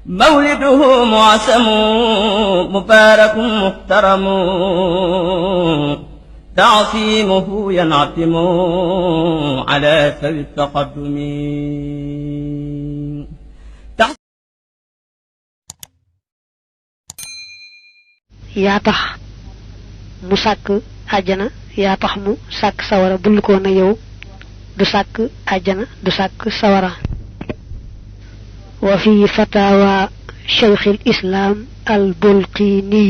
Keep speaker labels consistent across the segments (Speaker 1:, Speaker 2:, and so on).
Speaker 1: مولده معسم مبارك محترم تعصيمه ينعتم على سوي التقدم
Speaker 2: yaa tax mu sàkk àjjana yaa tax mu sàkk sawara bul ko na yow du sàkk àjjana du sàkk sawara wa fi fatawa shaykh al-islam al-bulqini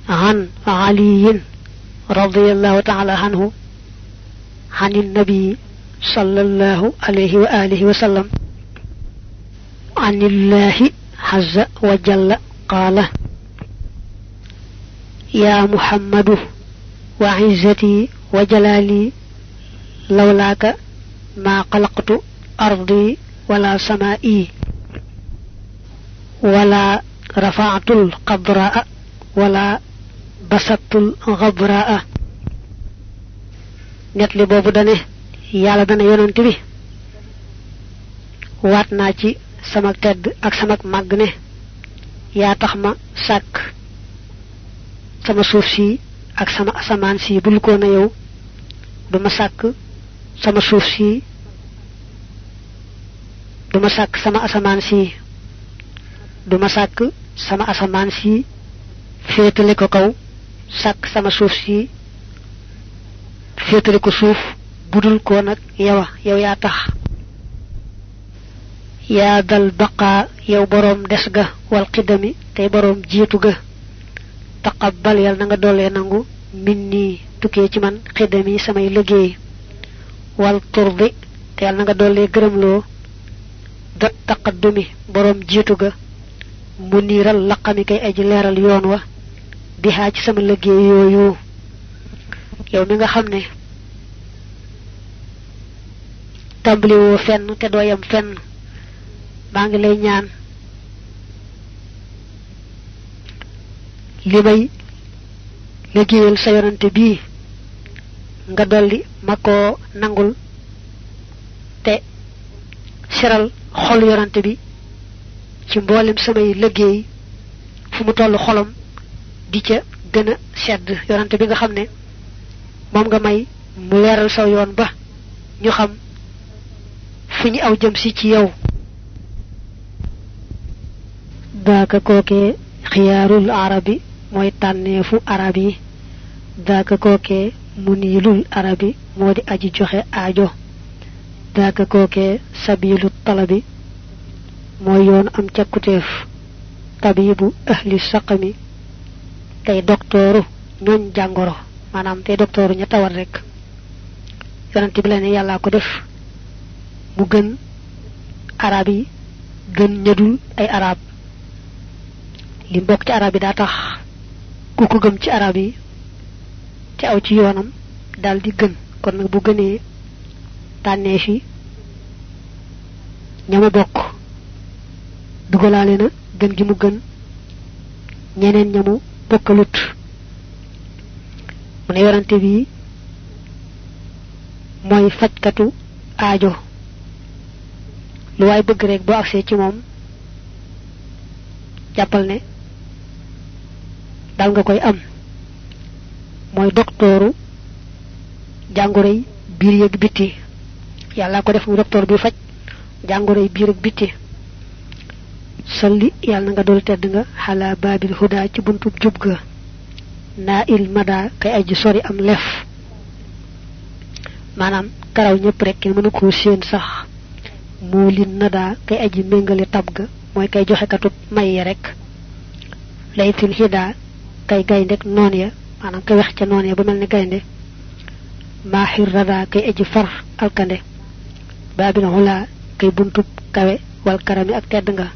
Speaker 2: an ali radiyallahu ta'ala anhu عن النبي صلى الله عليه وآله وسلم عن الله عز وجل قال يا محمد وعزتي وجلالي لولاك ما خلقت أرضي ولا سمائي ولا رفعت القبراء ولا بسطت الغبراء netli bobu dane yalla dana yonent bi wat na ci sama tedd ak sama mag ne ya tax ma sak sama suuf si ak sama asamaan si bul ko na yow duma sak sama suuf si duma sak sama asamaan si duma sak sama asamaan si féetale ko kaw sak sama suuf si féetale ko suuf budul ko nak yow ya tax ya dal baqa yow borom des ga wal qidami tay borom jitu ga taqabbal yal nga dole nangu minni tuké ci man qidami samay liggéey wal turdi te yal nga dole gëremlo da taqaddumi borom jitu ga muniral laqami kay aji leral yoon wa bi ha ci sama liggéey yoyu yow mi nga xamne tambali wo fenn te do yam fenn ba nga lay ñaan limay liggéeyal sa yonante bi nga dolli mako nangul te siral xol yonante bi ci mbolim samay liggéey fu mu tollu xolam di ca gëna sedd yonante bi nga xamne mom nga may mu leral saw yoon ba ñu xam fi ñu aw jëm ci ci yow daaka koke khiyarul arabi moy tanefu arabi daaka koke munilul arabi modi aji joxe aajo daaka koke sabilut talabi moy yoon am ciakutef tabibu ahli saqami tay doktoru ñoñ jangoro manam tay doktoru ña tawal rek yonenti bi lene yalla ko def mu gën arabi gën ñadul ay arab li mbokk ci arab yi da tax ku ko gëm ci arab yi ci aw ci yoonam dal di gën kon nak bu gënee tànnee fi ñama bokk dugalaale na gën gi mu gën ñeneen ñamu bokkalut mu ne yorante bi mooy fajkatu aajo lu waay bëgg rek boo agsee ci moom jàppal ne dal nga koy am mooy doktooru jàngoroy biir yëg bitti yàlla ko def mu doktoor bi faj jàngoroy biir ak bitti salli yàlla nga dool tedd nga xala babil huda ci buntu jub ga naa il mada kay aji sori am lef maanaam karaw ñëpp rek kenn mënu ko seen sax moo lin nada kay aji méngale tab ga mooy kay joxe katub may rek laytul hida kay gayndek noon ya maanaam kay wax ca noon ya ba mel ni gaynde mahir rada kay aji far alkande babil hula kay buntub kawe wal karami ak tedd nga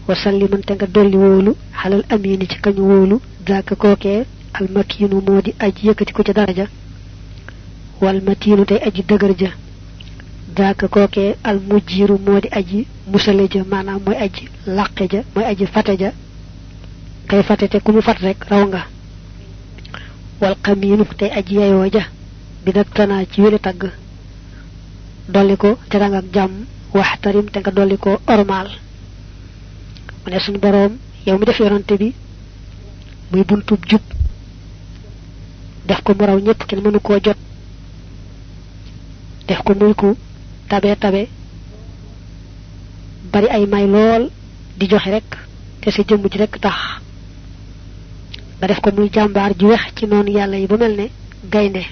Speaker 2: wasalli man te nga dolli wóolu xalal amini ci kañu wóolu daaka kookee almakinu moo di aji yëkkati ko ca daraja wal matinu tay aji dëgër ja daaka kookee al mujjiru moo di aji musale ja maanaam mooy aji làqe ja mooy aji fate ja kay fate te ku mu fat rek raw nga wal xamiinu tay aji yayoo ja bi nag tanaa ci wéli tagg dolli ko terang ak jàmm waxtarim te nga dolli ko ormal mu ne suñu boroom yow mi def yonante bi muy buntub jub def ko mu raw ñëpp kenn mënu koo jot def ko muy ku tabe bari ay may lool di joxe rek te sa jëmm ji rek tax nga def ko muy jàmbaar ji wex ci noonu yàlla yi ba mel ne gaynde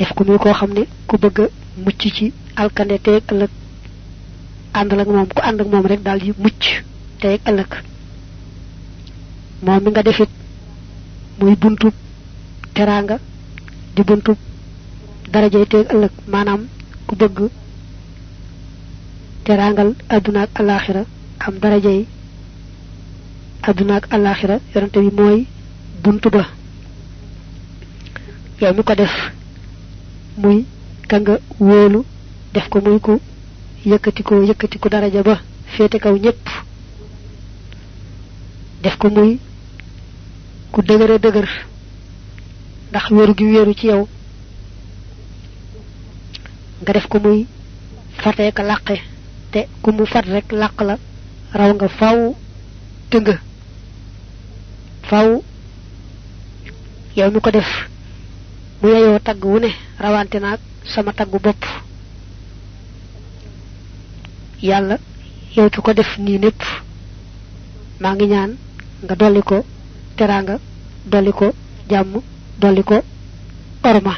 Speaker 2: def ko muy koo xam ne ku bëgg mucc ci alkande teeg ëllëg àndal ak moom ku ànd ak moom rek daal di mucc teeg ëllëg moom mi nga defit muy buntu teranga di buntu darajay teeg ëllëg maanaam ku bëgg terangal aduna ak alakhirah am darajay aduna ak alakhirah yonante bi moy buntu ba yow mi ko def muy ka nga wóolu def ko muy ku yëkkati ko daraja ba féete kaw ñépp def ko muy ku dëgër ndax wéeru gi wéeru ci yow nga def ko muy faté ka laqé te ku mu fat rek laq la raw nga faaw tëng faaw yow mi ko def mu yeyoo tagg wu ne rawante naag sama taggu bopp yàlla yow ki ko def nii népp maa ngi ñaan nga dolli ko teranga dolli ko jàmm dolli ko orma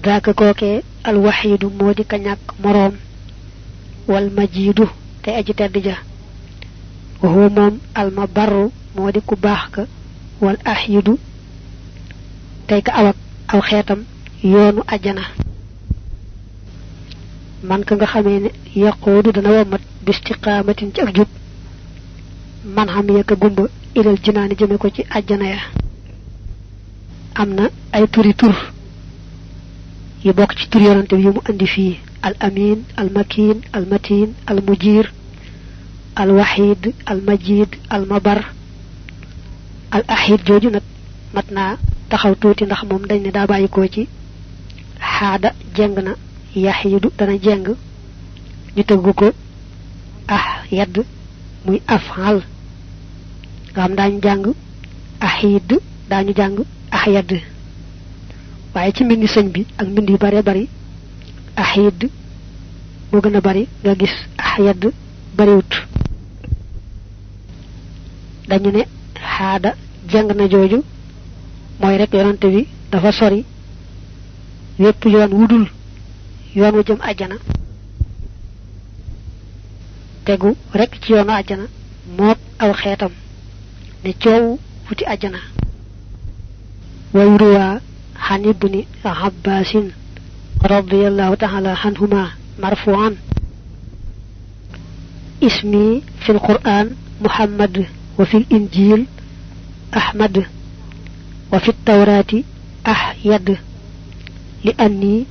Speaker 2: daaka kookee al waxidu moo di ka ñàkk moroom wal majidu te aji tedd ja waxu moom al mabarru moo di ku baax ka wal ahidu tey ka awak aw xeetam yoonu ajjana man ka nga xamee ne yaquudu dana womat bistiqaamatin ci ak jub man xam yaka gumba ilal jinaani jëme ko ci ajjana ya am na ay turi tur yu bokk ci tur yonante bi yu mu andi fii al amin al makin al matin al mujir al wahid al majid al mabar al ahid jooju nag mat naa taxaw tuuti ndax moom dañ ne daa bàyyikoo ci xaada jeng na yahidu dana jeng ñu tëggu ko yadd muy afal nga xam daañu jàng ahid daañu jàng yadd waaye ci mbindi sëñ bi ak mbind yu bare bari ahid moo gën a bari nga gis yadd bariwut dañu ne xaada jeng na jooju mooy rek yonante bi dafa sori yépp yoon wudul yoon wu jëm àjjana tegu rek ci yoonu àjjana mook aw xeetam ne coow wuti àjjana wayruwa xan ibni abbasin radiyallahu ta'ala anhuma marfu'an ismi fi alquran muhammad wa fi injil ahmad وفي التوراة أحيد لأني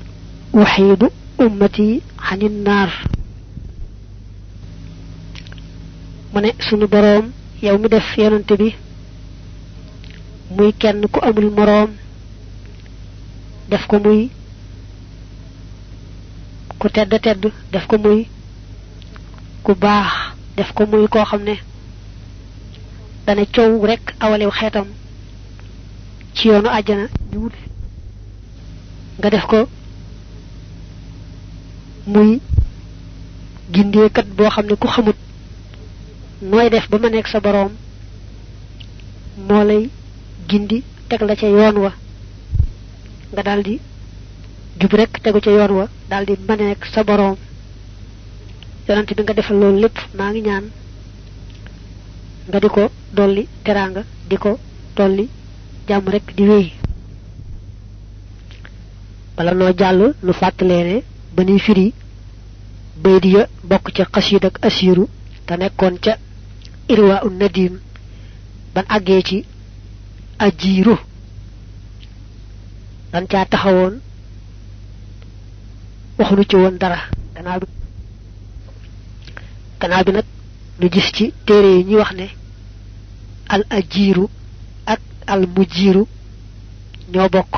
Speaker 2: أحيد أمتي عن النار من سونو بروم يوم مي ديف يونت بي موي كين كو امول مروم def ko muy ku tedd def ko muy ku baax def ko muy koo xam ne dana coow rek awalew xeetam ci yoonu àjjana di wut nga def ko muy gindeekat boo xam ne ku xamut nooy def ba ma nekk sa boroom moo lay gindi teg la ca yoon wa nga daldi jub rek tegu ca yoon wa daldi ma nekk sa boroom yonante bi nga defal loolu lépp maa ngi ñaan nga di ko dolli teraanga di ko dolli jàmm rek di wéy bala noo jàll nu fàttalee ne ba nuy firi baydi ya bokk ca xasiid ak asiiru te nekkoon ca irwa un nadim ban àggee ci ajiiru dan caa taxawoon waxunu ci woon dara gannaaw bi nag nu gis ci téere yi ñuy wax ne al ajiiru ak al mujiru ñoo bokk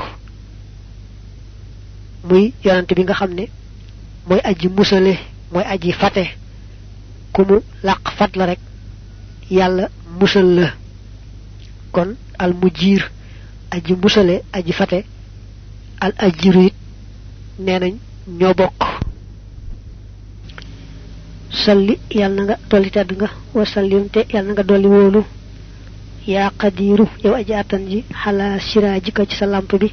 Speaker 2: muy yonante bi nga xamne moy aji musale moy aji fate kumu laq fat la rek yalla musal la kon al mujir aji musale aji fate al ajirit nenañ ño bok salli yalla nga doli tedd nga wa sallim te yalla nga doli wolu ya qadiru yow aji atan ji hala sirajika ci sa lamp bi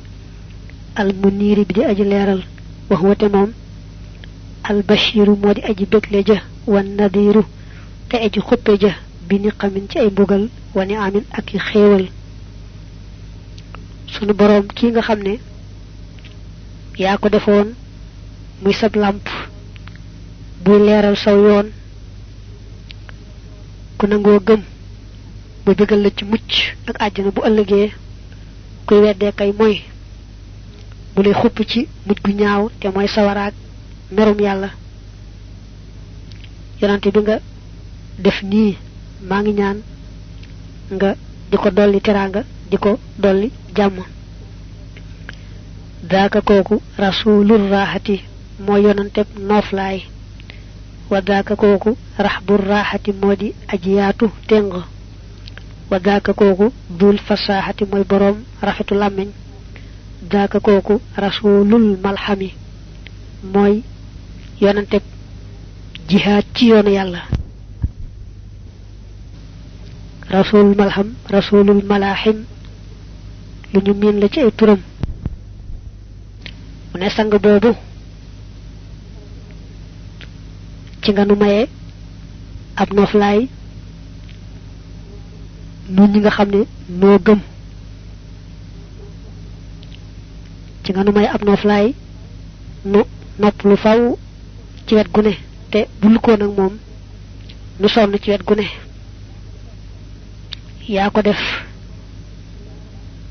Speaker 2: al muniri bi di aji leral wa huwa te mom al bashiru modi aji bekle ja wan nadiru te aji xuppe ja bi ni xamin ci ay mbugal wani amin ak xewal sunu borom ki nga xamne ya ko defoon muy sab lamp bu leral saw yoon ku nango gëm bu bëggal la ci mucc ak aljana bu ëllëgé kuy wédé kay moy bu lay xupp ci mucc gu ñaaw te moy sawaraak merum yalla yonante bi nga def ni ma ngi ñaan nga diko dolli teranga diko dolli jamm daaka koku rasulur rahati mo yonante noflay wa daaka koku rahbur rahati modi ajiyatu teng wa daaka koku dul fasahati moy borom rafetu lamiñ daaka koku rasulul malhami moy yonante jihad ci yoonu yalla rasul malham rasulul malahim luñu min la ci ay turam mu ne sang bobu ci nga nu maye ab noflay nu ñi nga xamne no gëm ci nga nu may ab noflay nu nopp lu faw ci wet gu ne te bul ko nak mom nu sonn ci wet gu ne yaa ko def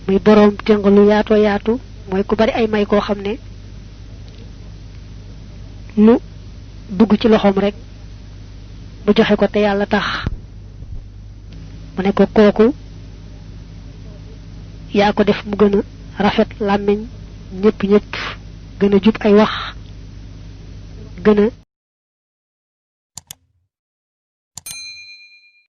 Speaker 2: muy borom tengalu yaato yaatu moy ku bari ay may ko xamne lu dugg ci loxom rek bu joxe ko te yalla tax mu ne ko koku ya ko def mu gëna rafet lamiñ ñepp gëna jup ay wax gëna